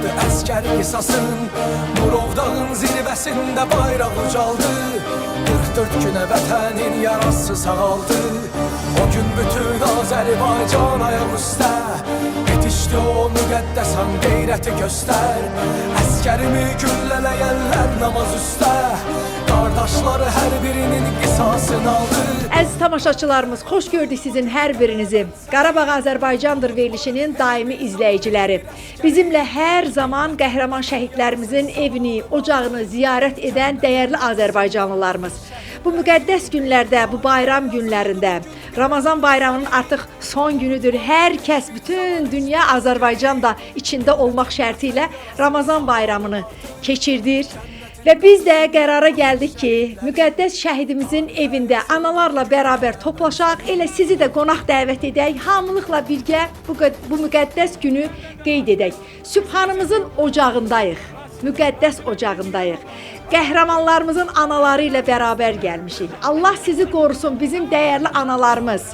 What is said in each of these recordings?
Tapdı əskər qisasın. Murov dağın zirvəsində bayraq ucaldı. 44 günə vətənin yarası sağaldı. O gün bütün Azərbaycan ayaq üstə. Yetişdi o müqəddəs an, qeyrəti göstər. Əskərimi güllələyənlər namaz üstə. Qardaşları hər birinin qisasını aldı. Əziz tamaşaçılarımız, xoş gördük sizin hər birinizi. Qarabağ Azərbaycandır verilişinin daimi izləyiciləri. Bizimlə hər zaman qəhrəman şəhidlərimizin evini, ocağını ziyarət edən dəyərli Azərbaycanlılarımız. Bu müqəddəs günlərdə, bu bayram günlərində, Ramazan bayramının artıq son günüdür. Hər kəs, bütün dünya Azərbaycan da içində olmaq şərti ilə Ramazan bayramını keçirdir. Və biz də qərara gəldik ki, müqəddəs şəhidimizin evində analarla bərabər toplaşaq, elə sizi də qonaq dəvət edək, hamılıqla birgə bu müqəddəs günü qeyd edək. Sübhanımızın ocağındayıq, müqəddəs ocağındayıq. Qəhrəmanlarımızın anaları ilə bərabər gəlmişik. Allah sizi qorusun, bizim dəyərli analarımız.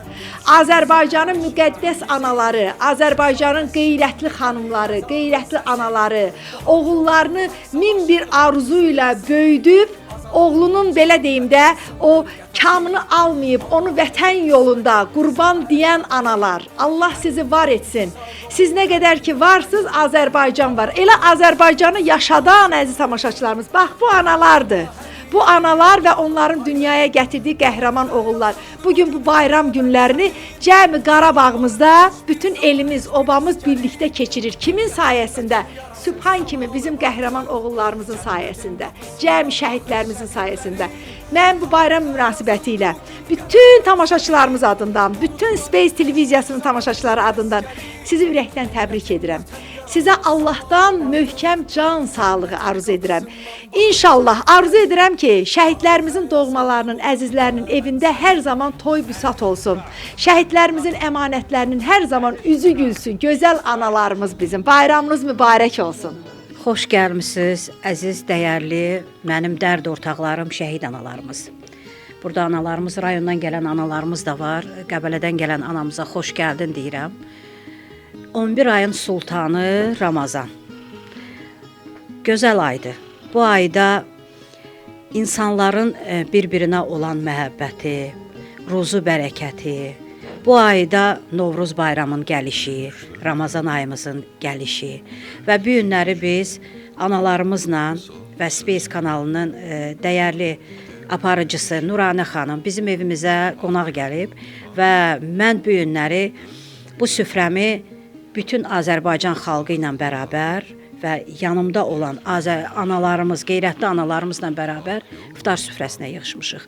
Azərbaycanın müqəddəs anaları, Azərbaycanın qeyrətli xanımları, qeyrətli anaları, oğullarını min bir arzu ilə böyüdüb, oğlunun belə deyim də, o kamını almayıb, onu vətən yolunda qurban deyən analar. Allah sizi var etsin. Siz nə qədər ki varsınız, Azərbaycan var. Elə Azərbaycanı yaşadan əziz tamaşaçılarımız, bax bu analardır. Bu analar və onların dünyaya gətirdiyi qəhrəman oğullar. Bugün bu bayram günlərini cəmi Qarabağımızda bütün elimiz, obamız birlikdə keçirir. Kimin sayəsində? Sübhan kimi bizim qəhrəman oğullarımızın sayəsində, cəmi şəhidlərimizin sayəsində. Mən bu bayram münasibəti ilə bütün tamaşaçılarımız adından, bütün Space televiziyasının tamaşaçıları adından sizi ürəkdən təbrik edirəm. Sizə Allahdan möhkəm can sağlığı arzu edirəm. İnşallah arzu edirəm ki, şəhidlərimizin doğmalarının, əzizlərinin evində hər zaman toy büsat olsun. Şəhidlərimizin əmanətlərinin hər zaman üzü gülsün. Gözəl analarımız bizim. Bayramınız mübarək olsun. Xoş gəlmisiniz, əziz, dəyərli mənim dərd ortaqlarım, şəhid analarımız. Burada analarımız, rayondan gələn analarımız da var. Qəbələdən gələn anamıza xoş gəldin deyirəm. 11 ayın sultanı Ramazan. Gözəl aydır. Bu ayda insanların bir-birinə olan məhəbbəti, ruzu bərəkəti, bu ayda Novruz bayramının gəlişi, Ramazan ayımızın gəlişi və bu günləri biz analarımızla və Space kanalının dəyərli aparıcısı Nuranə xanım bizim evimizə qonaq gəlib və mən bu günləri bu süfrəmi bütün Azərbaycan xalqı ilə bərabər və yanımda olan analarımız, qeyrətli analarımızla bərabər iftar süfrəsinə yığışmışıq.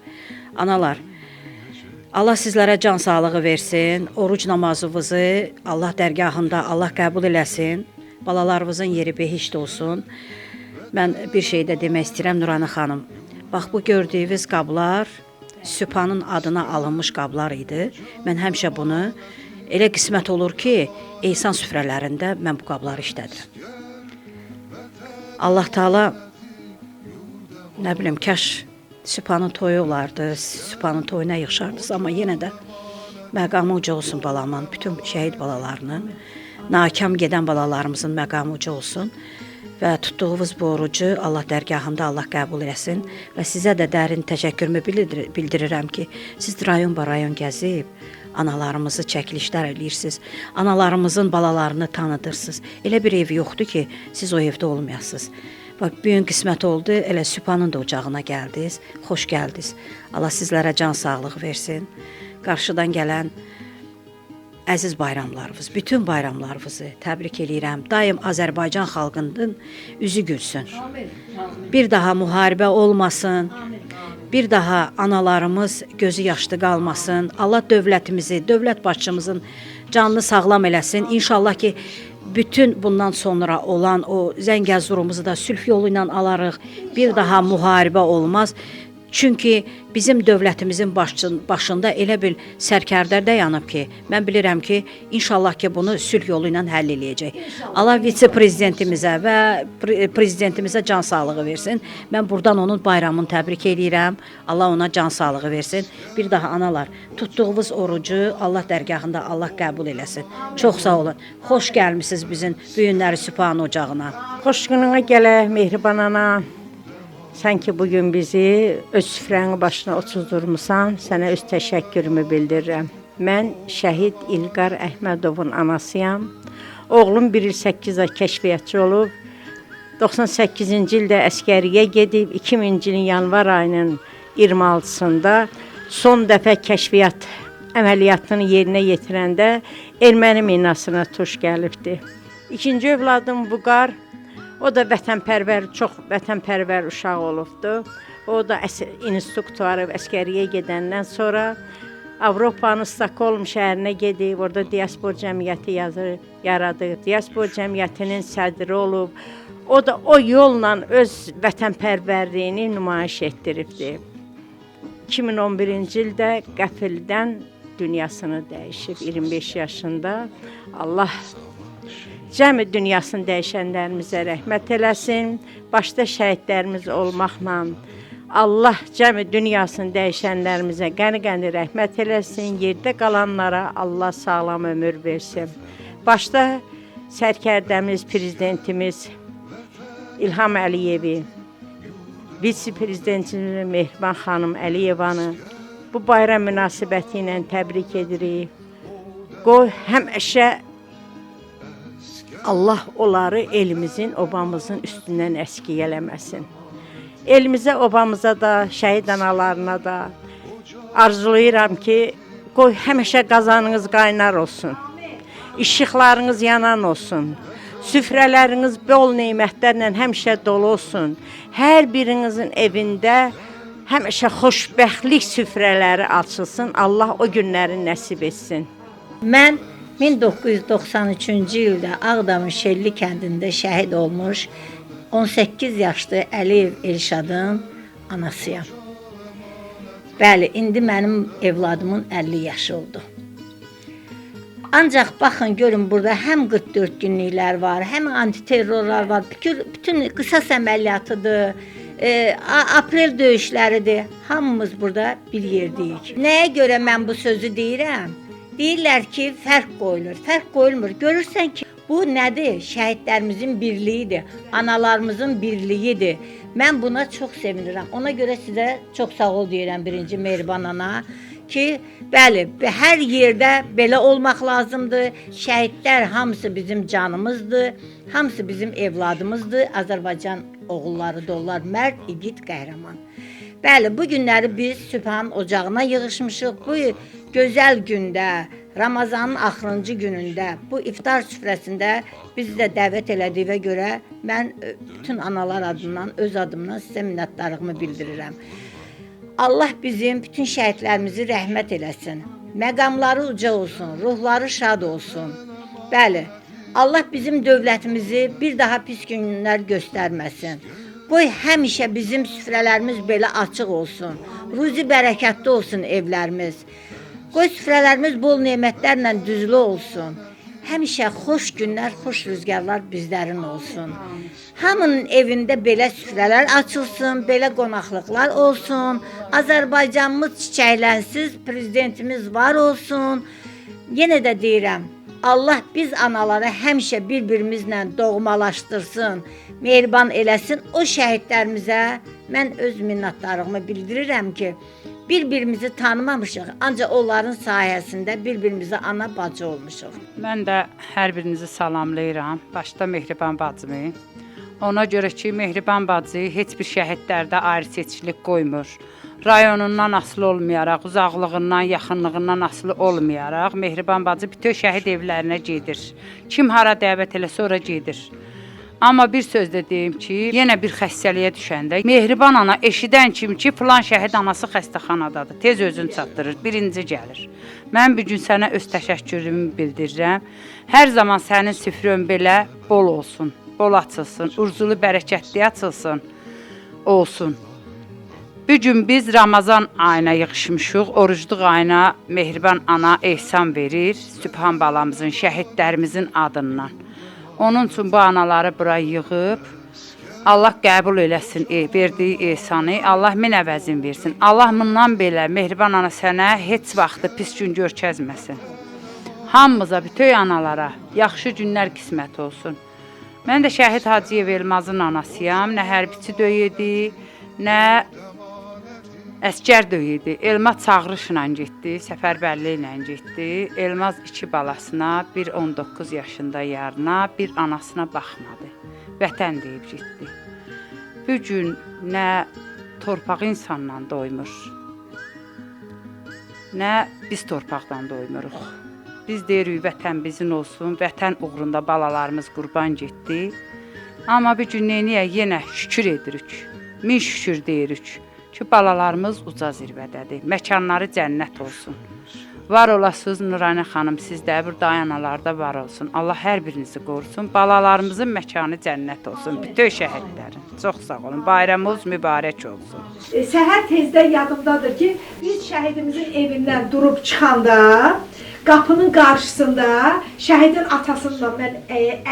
Analar, Allah sizlərə can sağlığı versin. Oruc namazınızı Allah dərgahında Allah qəbul eləsin. Balalarınızın yeri behişt olsun. Mən bir şey də demək istəyirəm Nuranə xanım. Bax bu gördüyünüz qablar Sübhanın adına alınmış qablar idi. Mən həmişə bunu elə qismət olur ki, ehsan süfrələrində mən bu qabları işlədirəm. Allah Taala nə bilim, kaş Sübhanın toyu olardı, Sübhanın toyuna yığışardınız, amma yenə də məqamı uca olsun balamın, bütün şəhid balalarının, nakam gedən balalarımızın məqamı uca olsun və tutduğunuz bu orucu Allah dərgahında Allah qəbul eləsin və sizə də dərin təşəkkürümü bildirirəm ki, siz rayon ba rayon gəzib analarımızı çəkilişlər eləyirsiniz. Analarımızın balalarını tanıdırsınız. Elə bir ev yoxdur ki, siz o evdə olmayasınız. Bax, bu gün qismət oldu, elə Sübhanın da ocağına gəldiniz. Xoş gəldiniz. Allah sizlərə can sağlığı versin. Qarşıdan gələn əziz bayramlarınız, bütün bayramlarınızı təbrik eləyirəm. Daim Azərbaycan xalqının üzü gülsün. Bir daha müharibə olmasın. Bir daha analarımız gözü yaşlı qalmasın. Allah dövlətimizi, dövlət başçımızın canını sağlam eləsin. İnşallah ki, bütün bundan sonra olan o Zəngəzurumuzu da sülh yolu ilə alarıq. Bir daha müharibə olmaz. Çünki bizim dövlətimizin başında elə bir sərkərdə dayanıb ki, mən bilirəm ki, inşallah ki bunu sülh yolu ilə həll eləyəcək. Allah vitse-prezidentimizə və prezidentimizə can sağlığı versin. Mən buradan onun bayramını təbrik eləyirəm. Allah ona can sağlığı versin. Bir daha analar, tutduğunuz orucu Allah dərgahında Allah qəbul eləsin. Çox sağ olun. Xoş gəlmisiniz bizim bu günləri Sübhan ocağına. Xoş gününə gələk Mehriban ana. Sən ki bu gün bizi öz süfrənin başına otuzdurmusan, sənə öz təşəkkürümü bildirirəm. Mən şəhid İlqar Əhmədovun anasıyam. Oğlum 1 il 8 ay kəşfiyyatçı olub. 98-ci ildə əskəriyə gedib, 2000-ci ilin yanvar ayının 26-sında son dəfə kəşfiyyat əməliyyatını yerinə yetirəndə erməni minasına tuş gəlibdi. İkinci övladım Vüqar, o da vətənpərvər, çox vətənpərvər uşaq olubdu. O da instruktoru əskəriyə gedəndən sonra Avropanın Stokholm şəhərinə gedib, orada diaspor cəmiyyəti yaradıb, diaspor cəmiyyətinin sədri olub. O da o yolla öz vətənpərvərliyini nümayiş etdiribdi. 2011-ci ildə qəfildən dünyasını dəyişib 25 yaşında. Allah cəmi dünyasını dəyişənlərimizə rəhmət eləsin. Başda şəhidlərimiz olmaqla Allah cəmi dünyasını dəyişənlərimizə qəni-qəni rəhmət eləsin. Yerdə qalanlara Allah sağlam ömür versin. Başda sərkərdəmiz, prezidentimiz İlham Əliyevi, vitse-prezidentimiz Mehriban xanım Əliyevanı bu bayram münasibəti ilə təbrik edirik. Qoy həmişə Allah onları elimizin, obamızın üstündən əskik eləməsin. Elimizə, obamıza da, şəhid analarına da arzulayıram ki, qoy həmişə qazanınız qaynar olsun. İşıqlarınız yanan olsun. Süfrələriniz bol nemətlərlə həmişə dolu olsun. Hər birinizin evində həmişə xoşbəxtlik süfrələri açılsın. Allah o günləri nəsib etsin. Mən 1993-cü ildə Ağdamın Şelli kəndində şəhid olmuş 18 yaşlı Əliyev Elşadın anasıyam. Bəli, indi mənim evladımın 50 yaşı oldu. Ancaq baxın görün burada həm 44 günlüklər var, həm antiterrorlar var, bütün qisas əməliyyatıdır, aprel döyüşləridir. Hamımız burada bir yerdəyik. Nəyə görə mən bu sözü deyirəm? Deyirlər ki, fərq qoyulur. Fərq qoyulmur. Görürsən ki, bu nədir? Şəhidlərimizin birliyidir, analarımızın birliyidir. Mən buna çox sevinirəm. Ona görə sizə çox sağ ol deyirəm birinci Mehriban ana ki, bəli, hər yerdə belə olmaq lazımdır. Şəhidlər hamısı bizim canımızdır, hamısı bizim evladımızdır. Azərbaycan oğulları da onlar mərd, igid, qəhrəman. Bəli, bu günləri biz Sübhan ocağına yığışmışıq. Bu gözəl gündə, Ramazanın axırıncı günündə, bu iftar süfrəsində bizi də dəvət elədiyinə görə mən bütün analar adından, öz adımdan sizə minnətdarlığımı bildirirəm. Allah bizim bütün şəhidlərimizi rəhmət eləsin. Məqamları uca olsun, ruhları şad olsun. Bəli, Allah bizim dövlətimizi bir daha pis günlər göstərməsin. Qoy həmişə bizim süfrələrimiz belə açıq olsun. Ruzi bərəkətli olsun evlərimiz. Qoy süfrələrimiz bol nemətlərlə düzlü olsun. Həmişə xoş günlər, xoş rüzgarlar bizlərin olsun. Hamının evində belə süfrələr açılsın, belə qonaqlıqlar olsun. Azərbaycanımız çiçəklənsiz, prezidentimiz var olsun. Yenə də deyirəm, Allah biz anaları həmişə bir-birimizlə doğmalaşdırsın, mehriban eləsin. O şəhidlərimizə mən öz minnətdarlığımı bildirirəm ki, bir-birimizi tanımamışıq, ancaq onların sayəsində bir-birimizə ana bacı olmuşuq. Mən də hər birinizi salamlayıram. Başda Mehriban bacımı. Ona görə ki, Mehriban bacı heç bir şəhidlərdə ayrı seçkilik qoymur. Rayonundan asılı olmayaraq, uzaqlığından, yaxınlığından asılı olmayaraq Mehriban bacı bütün şəhid evlərinə gedir. Kim hara dəvət eləsə ora gedir. Amma bir söz də deyim ki, yenə bir xəstəliyə düşəndə Mehriban ana eşidən kimi ki, filan şəhid anası xəstəxanadadır, tez özünü çatdırır, birinci gəlir. Mən bu gün sənə öz təşəkkürümü bildirirəm. Hər zaman sənin süfrən belə bol olsun, bol açılsın, urzulu, bərəkətli açılsın, olsun. Bu gün biz Ramazan ayına yığışmışıq. Orucluq ayına Mehriban ana ehsan verir Sübhan balamızın, şəhidlərimizin adından. Onun üçün bu anaları bura yığıb Allah qəbul eləsin verdiyi ehsanı. Allah min əvəzin versin. Allah bundan belə Mehriban ana sənə heç vaxtı pis gün görkəzməsin. Hamımıza, bütün analara yaxşı günlər qismət olsun. Mən də Şəhid Hacıyev Elmazın anasıyam. Nə hərbiçi döyürdü, nə əskər döyürdü. Elmaz çağırışla getdi, səfərbərlik ilə getdi. Elmaz iki balasına, bir 19 yaşında yarına, bir anasına baxmadı. Vətən deyib getdi. Bu gün nə torpaq insanla doymur, nə biz torpaqdan doymuruq. Biz deyirik vətən bizim olsun, vətən uğrunda balalarımız qurban getdi. Amma bu gün neyniyək? Yenə şükür edirik. Min şükür deyirik ki, balalarımız uca zirvədədir. Məkanları cənnət olsun. Var olasınız Nuranə xanım, siz də burada analarda var olsun. Allah hər birinizi qorusun. Balalarımızın məkanı cənnət olsun. Bütün şəhidlərin. Çox sağ olun. Bayramımız mübarək olsun. Səhər tezdən yadımdadır ki, biz şəhidimizin evindən durub çıxanda qapının qarşısında şəhidin atasıyla mən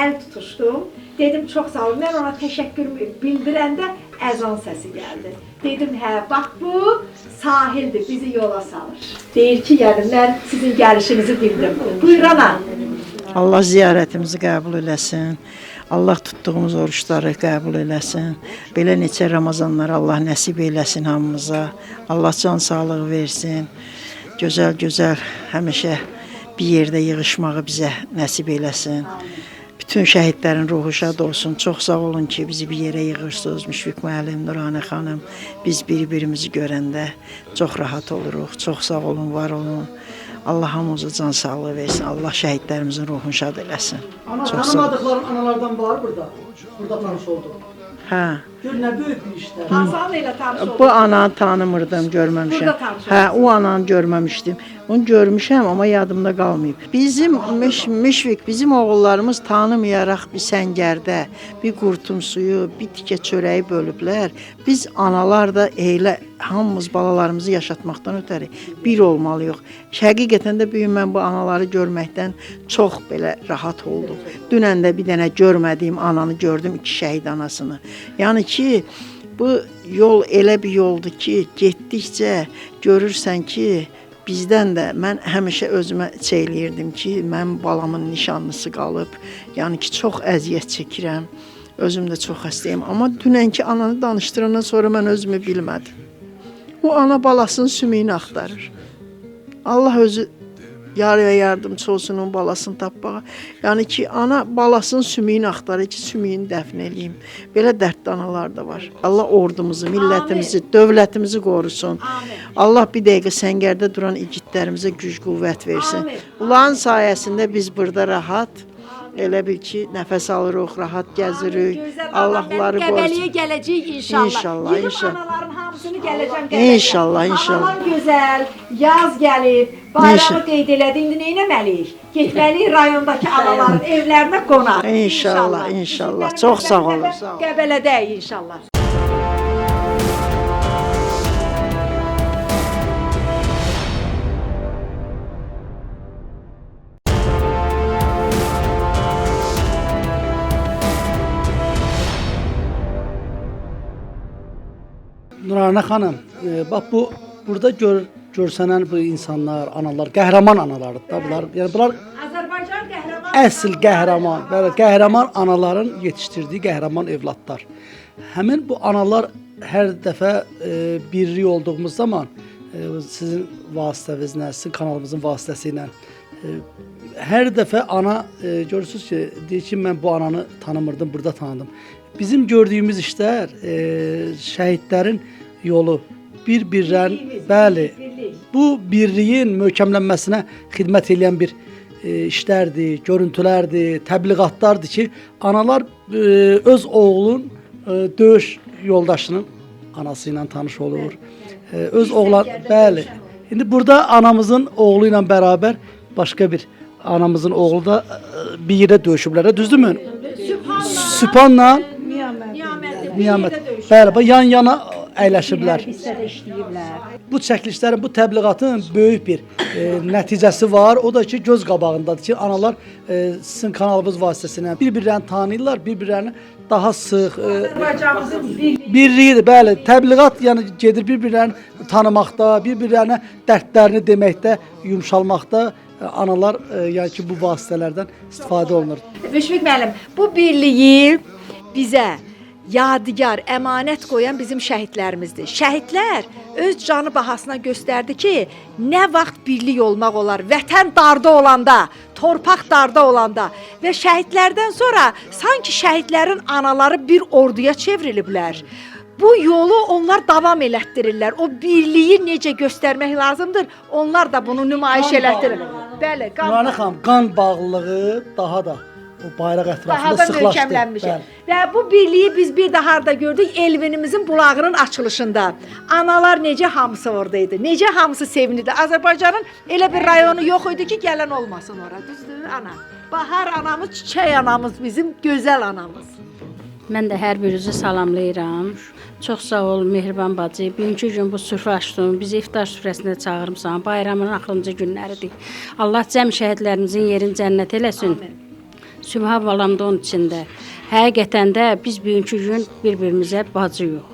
əl tutuşdum. Dedim çox sağ olun. Mən ona təşəkkürümü bildirəndə əzan səsi gəldi. Dedim hə, bax bu sahildir, bizi yola salır. Deyir ki, yəni mən sizin gəlişinizi bildim. Buyur ana. Allah ziyarətimizi qəbul eləsin. Allah tutduğumuz oruçları qəbul eləsin. Belə neçə Ramazanlar Allah nəsib eləsin hamımıza. Allah can sağlığı versin. Gözəl-gözəl həmişə bir yerdə yığışmağı bizə nəsib eləsin. Bütün şəhidlərin ruhu şad olsun. Çox sağ olun ki, bizi bir yerə yığırsınız. Müşfiq müəllim, Nuranə xanım, biz bir-birimizi görəndə çox rahat oluruq. Çox sağ olun, var olun. Allah hamımıza can sağlığı versin. Allah şəhidlərimizin ruhunu şad eləsin. Ana Çox sağ olun. tanımadıkların analardan var burada. Burada tanış olduk. Hə. Gör nə böyük bir işlər. Hansı ana ilə tanış oldun? Bu ananı tanımırdım, görməmişəm. Burada tanış Hə, o ananı görməmişdim. Onu görmüşəm, amma yadımda qalmayıb. Bizim Müşfiq, bizim oğullarımız tanımayaraq bir səngərdə bir qurtum suyu, bir tikə çörəyi bölüblər. Biz analar da elə hamımız balalarımızı yaşatmaqdan ötəri bir olmalıyıq. Həqiqətən də bu gün mən bu anaları görməkdən çox belə rahat oldum. Dünən də bir dənə görmədiyim ananı gördüm, iki şəhid anasını. Yəni ki, bu yol elə bir yoldur ki, getdikcə görürsən ki, bizdən də mən həmişə özümə çeyləyirdim ki, mənim balamın nişanlısı qalıb. Yəni ki, çox əziyyət çəkirəm. Özüm də çox xəstəyəm. Amma dünənki ananı danışdırandan sonra mən özümü bilmədim. O ana balasının sümüyünü axtarır. Allah özü yarıya yardımcı olsun onun balasını tapmağa. Yəni ki, ana balasının sümüyünü axtarır ki, sümüyünü dəfn eləyim. Belə dərdli analar da var. Allah ordumuzu, millətimizi, dövlətimizi qorusun. Amin. Allah bir dəqiqə səngərdə duran igidlərimizə güc qüvvət versin. Amin. Onların sayəsində biz burada rahat, elə bil ki, nəfəs alırıq, rahat gəzirik. Gözəl Allah anam, mən onları Qəbələyə qorusun. gələcəyik inşallah. İnşallah, Yığıb inşallah. anaların hamısını gələcəm Qəbələyə. İnşallah, inşallah. Analar gözəl, yaz gəlib, bayramı İnşallah. qeyd elədi. İndi nə etməliyik? Getməliyik rayondakı anaların evlərinə qonaq. İnşallah, inşallah. Çox sağ olun, sağ olun. Qəbələdəyik inşallah. Nuranə xanım, bax bu burada görsənən bu insanlar, analar, qəhrəman analardır da bunlar. Yəni bunlar Azərbaycan qəhrəman əsl qəhrəman, bəli, qəhrəman anaların yetişdirdiyi qəhrəman evladlar. Həmin bu analar hər dəfə birlik olduğumuz zaman sizin vasitənizlə, sizin kanalımızın vasitəsilə hər dəfə ana görürsüz ki, deyir ki, mən bu ananı tanımırdım, burada tanıdım. Bizim gördüyümüz işlər şəhidlərin yolu bir-birlərin, bəli, bu birliyin möhkəmlənməsinə xidmət eləyən bir işlərdir, görüntülərdir, təbliğatlardır ki, analar öz oğlun döyüş yoldaşının anası ilə tanış olur. Öz oğlan, bəli. İndi burada anamızın oğlu ilə bərabər başqa bir anamızın oğlu da bir yerdə döyüşüblər, düzdürmü? Sübhanla Niyaməti. Niyamet. Bəli, bax yan yana əyləşiblər. Hissədə işləyiblər. Bu çəkilişlərin, bu təbliğatın böyük bir nəticəsi var. O da ki, göz qabağındadır ki, analar sizin kanalınız vasitəsilə bir-birlərini tanıyırlar, bir-birlərini daha sıx Azərbaycanımızın birliyi. Birliyidir, bəli. Təbliğat yəni gedir bir-birlərini tanımaqda, bir-birlərinə dərdlərini deməkdə, yumşalmaqda analar yəni ki, bu vasitələrdən istifadə olunur. Müşfiq müəllim, bu birliyi bizə yadigar, əmanət qoyan bizim şəhidlərimizdir. Şəhidlər öz canı bahasına göstərdi ki, nə vaxt birlik olmaq olar, vətən darda olanda, torpaq darda olanda və şəhidlərdən sonra sanki şəhidlərin anaları bir orduya çevriliblər. Bu yolu onlar davam elətdirirlər. O birliyi necə göstərmək lazımdır, onlar da bunu nümayiş elətdirir. Bəli, qan Nuranə xanım, qan bağlılığı daha da o bayraq ətrafında daha da sıxlaşdı. möhkəmlənmiş. Bəli. Və bu birliyi biz bir daha harda gördük? Elvinimizin bulağının açılışında. Analar necə hamısı orada idi? Necə hamısı sevinirdi? Azərbaycanın elə bir rayonu yox idi ki, gələn olmasın ora. Düzdür, ana? Bahar anamız, çiçək anamız bizim, gözəl anamız. Mən də hər birinizi salamlayıram. Çox sağ ol Mehriban bacı. Bugünkü gün bu süfrə açdın, bizi iftar süfrəsinə çağırmısan. Bayramın axırıncı günləridir. Allah cəm şəhidlərimizin yerini cənnət eləsin. Amin. Sübha balam da onun içində. Həqiqətən də biz bugünkü gün bir-birimizə bacıyıq.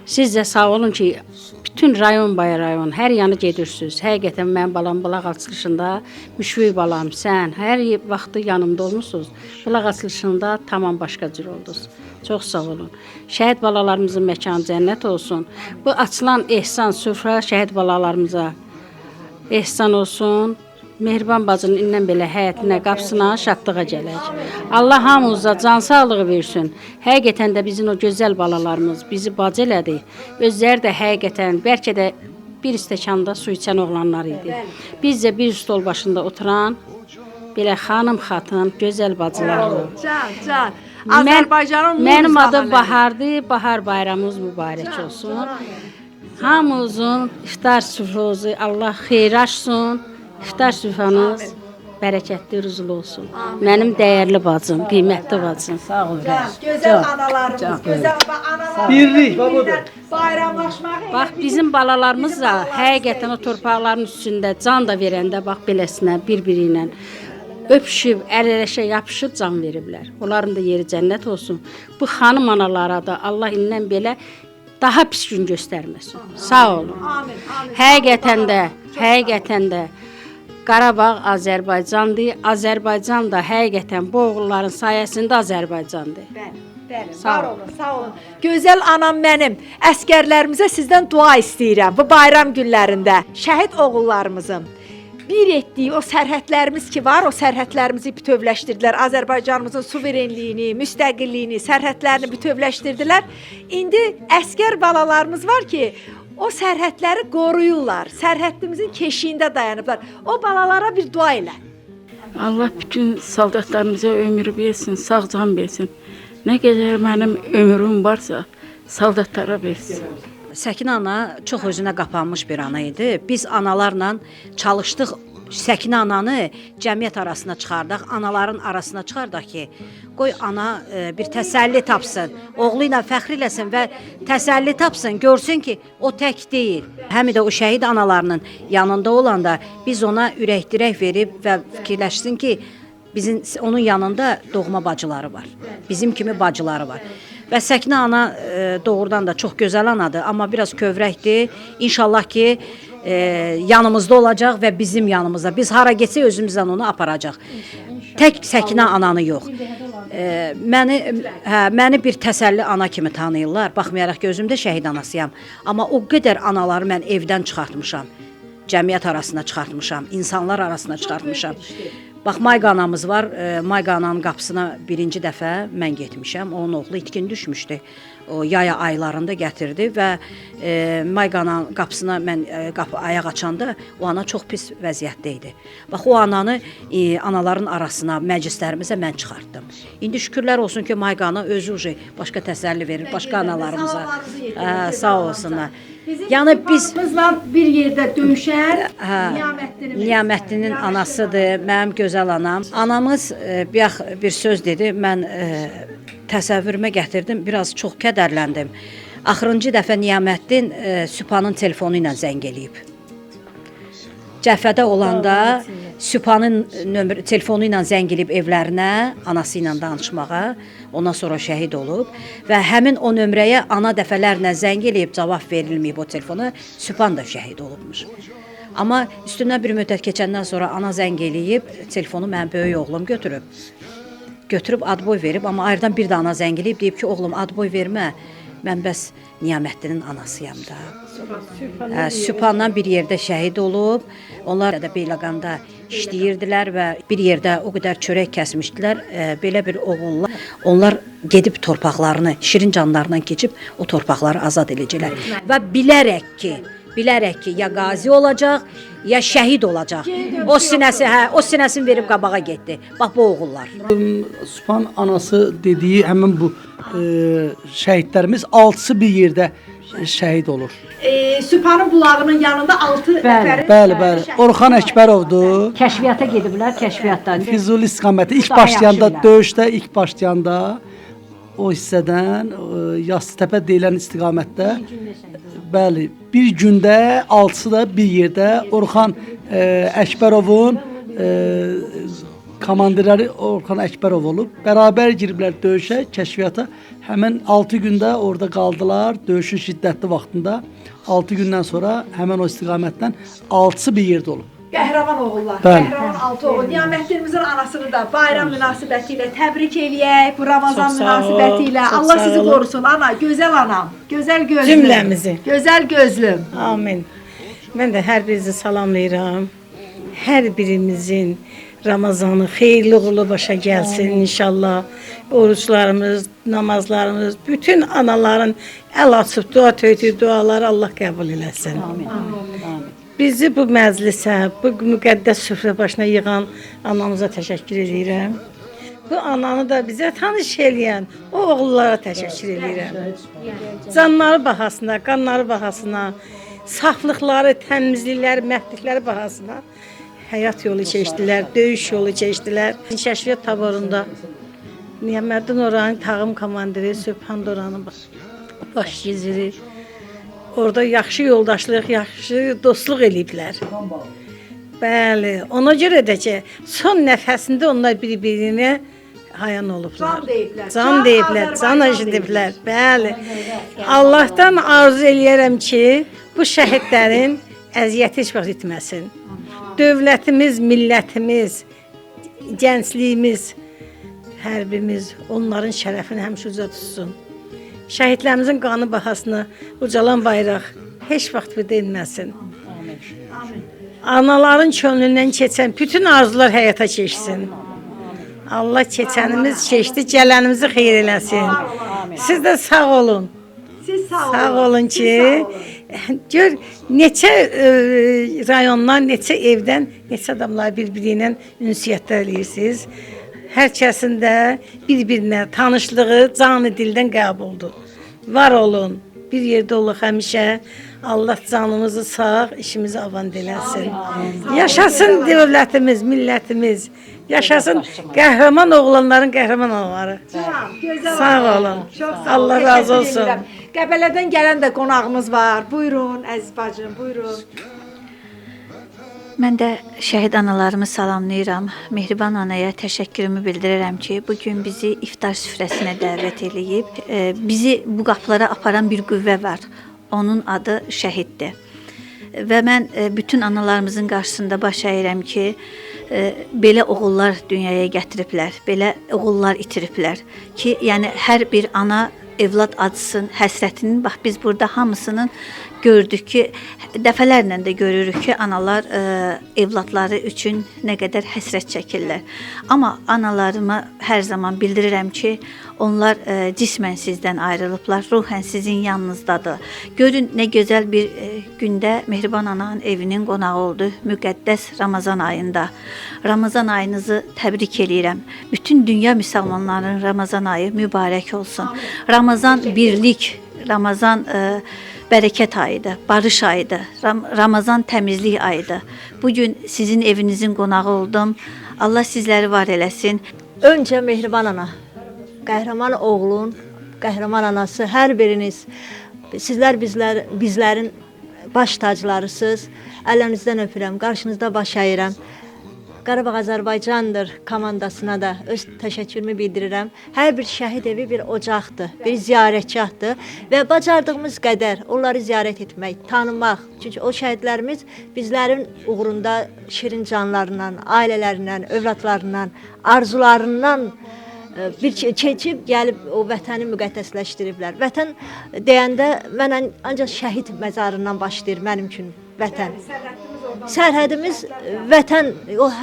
Siz də sağ olun ki, bütün rayon bay rayon, hər yanı gedirsiniz. Həqiqətən mənim balam bulaq açılışında, Müşfiq balam, sən hər vaxtı yanımda olmusunuz. Bulaq açılışında tamam başqa cür oldunuz. Çox sağ olun. Şəhid balalarımızın məkanı cənnət olsun. Bu açılan ehsan süfrə şəhid balalarımıza ehsan olsun. Mehriban bacının indən belə həyətinə, qapısına şadlığa gələk. Allah hamımıza can sağlığı versin. Həqiqətən də bizim o gözəl balalarımız bizi bacı elədi. Özləri də həqiqətən bəlkə də bir stəkanda su içən oğlanlar idi. Biz də bir stol başında oturan belə xanım xatın, gözəl bacılar. Can, can. Azərbaycanın mənim adım Bahardır. Bahar bayramımız mübarək olsun. Hamımızın iftar süfrəsi Allah xeyir açsın. İftar süfrəniz bərəkətli, ruzulu olsun. Amin. Mənim dəyərli bacım, qiymətli bacım. Sağ ol. Can, gözəl analarımız, gözəl analarımız. Birlik, bax budur. Bayramlaşmağı. Bax bizim balalarımız da həqiqətən o torpaqların üstündə can da verəndə bax beləsinə bir-biri ilə öpüşüb, əl-eləşə yapışıb can veriblər. Onların da yeri cənnət olsun. Bu xanım analara da Allah indən belə daha pis gün göstərməsin. Sağ olun. Amin, amin. Həqiqətən də Qarabağ Azərbaycandır. Azərbaycan da həqiqətən bu oğulların sayəsində Azərbaycandır. Bəli, bəli. Sağ Var olun, sağ olun. Gözəl anam mənim, əskərlərimizə sizdən dua istəyirəm bu bayram günlərində. Şəhid oğullarımızın bir etdiyi o sərhədlərimiz ki var, o sərhədlərimizi bütövləşdirdilər. Azərbaycanımızın suverenliyini, müstəqilliyini, sərhədlərini bütövləşdirdilər. İndi əskər balalarımız var ki, o sərhədləri qoruyurlar. Sərhədimizin keşiyində dayanıblar. O balalara bir dua elə. Allah bütün soldatlarımıza ömür versin, sağ can versin. Nə qədər mənim ömrüm varsa soldatlara versin. Səkinə ana çox özünə qapanmış bir ana idi. Biz analarla çalışdıq, Səkinə ananı cəmiyyət arasına çıxardaq, anaların arasına çıxardaq ki, qoy ana bir təsəlli tapsın, oğlu ilə fəxr eləsin və təsəlli tapsın, görsün ki, o tək deyil. Həm də o şəhid analarının yanında olanda biz ona ürək dirək verib və fikirləşsin ki, bizim onun yanında doğma bacıları var. Bizim kimi bacıları var. Və Səkinə ana doğrudan da çox gözəl anadır, amma biraz kövrəkdir. İnşallah ki, yanımızda olacaq və bizim yanımızda. Biz hara getsək özümüzlə onu aparacaq. Tək Səkinə ananı yox. Məni bir təsəlli ana kimi tanıyırlar. Baxmayaraq ki, özüm də şəhid anasıyam. Amma o qədər anaları mən evdən çıxartmışam. Cəmiyyət arasına çıxartmışam, insanlar arasına çıxartmışam. Bax, Mayqa anamız var. Mayqa ananın qapısına birinci dəfə mən getmişəm. Onun oğlu itkin düşmüşdü. O yaya aylarında gətirdi və Mayqa ananın qapısına mən qapı ayaq açanda o ana çox pis vəziyyətdə idi. Bax, o ananı anaların arasına, məclislərimizə mən çıxartdım. İndi şükürlər olsun ki, Mayqa ana özü uje başqa təsəlli verir başqa analarımıza. Sağ olsunlar. Bizim Yəni biz bir yerdə döyüşən Niyaməddinimiz. Niyaməddinin anasıdır, mənim gözəl anam. Anamız bayaq bir söz dedi, mən təsəvvürümə gətirdim, biraz çox kədərləndim. Axırıncı dəfə Niyaməddin Süphanın telefonu ilə zəng eləyib. Cəbhədə olanda Süphanın nömrə telefonu ilə zəng eləyib evlərinə, anası ilə danışmağa. Ondan sonra şəhid olub və həmin o nömrəyə ana dəfələrlə zəng eləyib, cavab verilməyib o telefona. Süphan da şəhid olubmuş. Amma üstündən bir müddət keçəndən sonra ana zəng eləyib, telefonu mənim böyük oğlum götürüb. Götürüb adboy verib, amma ayrıdan bir də ana zəng eləyib, deyib ki, oğlum adboy vermə, mən bəs Niyaməddinin anasıyam da. Süphanla bir yerdə şəhid olub. Onlar da Beyləqanda işləyirdilər və bir yerdə o qədər çörək kəsmişdilər. Belə bir oğulla onlar gedib torpaqlarını, şirin canlarından keçib o torpaqları azad edəcəklər. Və bilərək ki, ya qazi olacaq, ya şəhid olacaq. O sinəsi, hə, o sinəsini verib qabağa getdi. Bax bu oğullar. Süphan anası dediyi həmin bu şəhidlərimiz altısı bir yerdə şəhid olur. Süphanın bulağının yanında 6 nəfərin. Bəli, bəli. Orxan Əkbərovdur. Kəşfiyyata gediblər, kəşfiyyatdan. Füzuli istiqaməti ilk başlayanda, döyüşdə ilk başlayanda o hissədən Yastıtepə deyilən istiqamətdə, bəli, bir gündə altısı da bir yerdə Orxan Əkbərovun komandirləri Orxan Əkbərov olub. Bərabər giriblər döyüşə, kəşfiyyata. Həmin 6 gündə orada qaldılar. Döyüşün şiddətli vaxtında 6 gündən sonra həmin o istiqamətdən altısı bir yerdə olub. Qəhrəman oğullar, Bəli. Qəhrəman 6 oğul. Niyaməddinimizin anasını da bayram münasibəti ilə təbrik eləyək, bu Ramazan münasibəti ilə. Allah sizi qorusun, ana, gözəl anam, gözəl gözlüm. Cümləmizi. Gözəl gözlüm. Amin. Mən də hər birinizi salamlayıram. Hər birimizin Ramazanı xeyirli uğurlu başa gəlsin inşallah. Oruçlarımız, namazlarımız, bütün anaların əl açıb dua töydüyü duaları Allah qəbul eləsin. Amin. Amin. Bizi bu məclisə, bu müqəddəs süfrə başına yığan anamıza təşəkkür edirəm. Bu ananı da bizə tanış eləyən o oğullara təşəkkür edirəm. Canları bahasına, qanları bahasına, saflıqları, təmizlikləri, mərdlikləri bahasına həyat yolu keçdilər, döyüş yolu keçdilər. Kəşfiyyat taborunda Niyaməddin oranın tağım komandiri, Sübhan oranın baş giziri. Orada yaxşı yoldaşlıq, yaxşı dostluq eləyiblər. Bəli, ona görə də ki, son nəfəsində onlar bir-birinə hayan olublar. Can deyiblər. Can deyiblər, can eşidiblər. Bəli. Allahdan arzu eləyərəm ki, bu şəhidlərin əziyyəti heç vaxt itməsin. Dövlətimiz, millətimiz, gəncliyimiz, hərbimiz onların şərəfini həmişə uca tutsun. Şəhidlərimizin qanı bahasına ucalan bayraq heç vaxt bir deyilməsin. Amin. Anaların könlündən keçən bütün arzular həyata keçsin. Allah keçənimiz keçdi, gələnimizi xeyir eləsin. Siz də sağ olun. Siz sağ olun. Sağ olun ki, gör neçə rayondan, neçə evdən, neçə adamlar bir-biri ilə ünsiyyətdə eləyirsiniz. Hər kəsin də bir-birinə tanışlığı canı dildən qəbuldur. Var olun, bir yerdə olaq həmişə. Allah canımızı sağ, işimizi avant eləsin. Yaşasın dövlətimiz, millətimiz. Yaşasın qəhrəman oğlanların qəhrəman anaları. Sağ olun. Allah razı olsun. Qəbələdən gələn də qonağımız var. Buyurun əziz bacım, buyurun. Mən də şəhid analarımı salamlayıram. Mehriban anaya təşəkkürümü bildirirəm ki, bugün bizi iftar süfrəsinə dəvət eləyib. Bizi bu qapılara aparan bir qüvvə var. Onun adı şəhiddir. Və mən bütün analarımızın qarşısında baş əyirəm ki, belə oğullar dünyaya gətiriblər, belə oğullar itiriblər ki, yəni hər bir ana evlad acısının, həsrətinin, bax biz burada hamısının gördük ki, dəfələrlə də görürük ki, analar evladları üçün nə qədər həsrət çəkirlər. Amma analarıma hər zaman bildirirəm ki, onlar cismən sizdən ayrılıblar, ruhən sizin yanınızdadır. Görün nə gözəl bir gündə Mehriban ananın evinin qonağı oldu, müqəddəs Ramazan ayında. Ramazan ayınızı təbrik eləyirəm. Bütün dünya müsəlmanlarının Ramazan ayı mübarək olsun. Ramazan birlik, Ramazan bərəkət ayıdır, barış ayıdır, Ramazan təmizlik ayıdır. Bugün sizin evinizin qonağı oldum. Allah sizləri var eləsin. Öncə Mehriban ana, qəhrəman oğlun, qəhrəman anası, hər biriniz Sizlər bizlərin baş taclarısınız. Əllərinizdən öpürəm, qarşınızda baş əyirəm. Qarabağ Azərbaycandır komandasına da öz təşəkkürümü bildirirəm. Hər bir şəhid evi bir ocaqdır, bir ziyarətgahdır və bacardığımız qədər onları ziyarət etmək, tanımaq. Çünki o şəhidlərimiz bizlərin uğrunda şirin canlarından, ailələrindən, övladlarından, arzularından bir keçib gəlib o vətəni müqəddəsləşdiriblər. Vətən deyəndə mən ancaq şəhid məzarından başlayır mənim üçün vətən. Sərhədimiz vətən,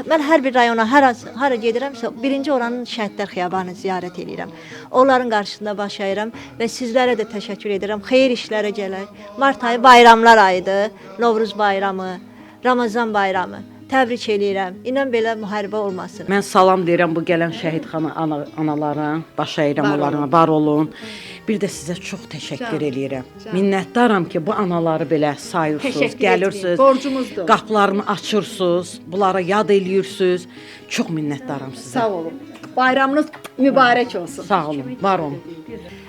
mən hər bir rayona, hara gedirəmsə, birinci oranın şəhidlər xiyabanını ziyarət eləyirəm. Onların qarşısında baş əyirəm və sizlərə də təşəkkür edirəm. Xeyir işlərə gələk. Mart ayı bayramlar ayıdır. Novruz bayramı, Ramazan bayramı. Təbrik eləyirəm. İnan belə müharibə olmasın. Mən salam deyirəm bu gələn şəhidxana analara, baş əyirəm onlara, var olun. Bir də sizə çox təşəkkür eləyirəm. Minnətdaram ki, bu anaları belə sayırsınız, gəlirsiniz. Borcumuzdur. Qapılarını açırsınız, bunlara yad eləyirsiniz. Çox minnətdaram sizə. Sağ olun. Bayramınız mübarək olsun. Sağ olun, var olun.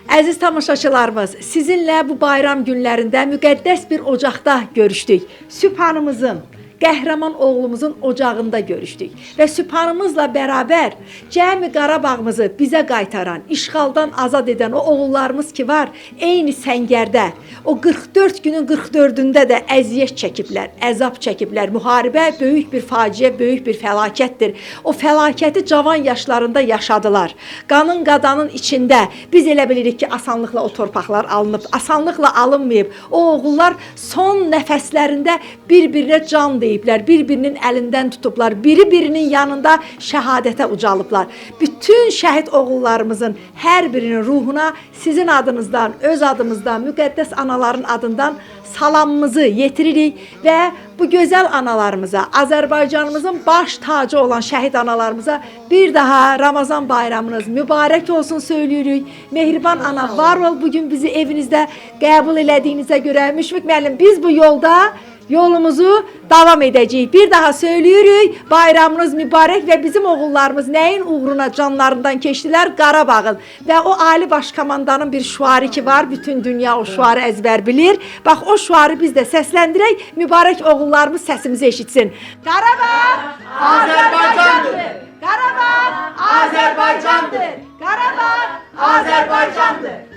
Əziz tamaşaçılarımız, sizinlə bu bayram günlərində müqəddəs bir ocaqda görüşdük. Sübhanımızın, qəhrəman oğlumuzun ocağında görüşdük və Sübhanımızla bərabər cəmi Qarabağımızı bizə qaytaran, işğaldan azad edən o oğullarımız ki var, eyni səngərdə, o 44 günün 44-ündə də əziyyət çəkiblər, əzab çəkiblər. Müharibə böyük bir faciə, böyük bir fəlakətdir. O fəlakəti cavan yaşlarında yaşadılar. Qanın qadanın içində biz elə bilirik ki, asanlıqla o torpaqlar alınıb, asanlıqla alınmayıb. O oğullar son nəfəslərində bir-birinə can deyiblər, bir-birinin əlindən tutublar, biri-birinin yanında şəhadətə ucalıblar. Bütün şəhid oğullarımızın hər birinin ruhuna sizin adınızdan, öz adımızdan, müqəddəs anaların adından salamımızı yetiririk və bu gözəl analarımıza, Azərbaycanımızın baş tacı olan şəhid analarımıza bir daha Ramazan bayramınız mübarək olsun söyləyirik. Mehriban ana, var ol bugün bizi evinizdə qəbul elədiyinizə görə. Müşfiq müəllim, biz bu yolda yolumuzu davam edəcəyik. Bir daha söyləyirik, bayramınız mübarək və bizim oğullarımız nəyin uğruna canlarından keçdilər? Qarabağın. Və o Ali Baş Komandanın bir şüarı ki var, bütün dünya o şüarı əzbər bilir. Bax, o şüarı biz də səsləndirək, mübarək oğullarımız səsimizi eşitsin. Qarabağ Azərbaycandır! Qarabağ Azərbaycandır! Qarabağ Azərbaycandır!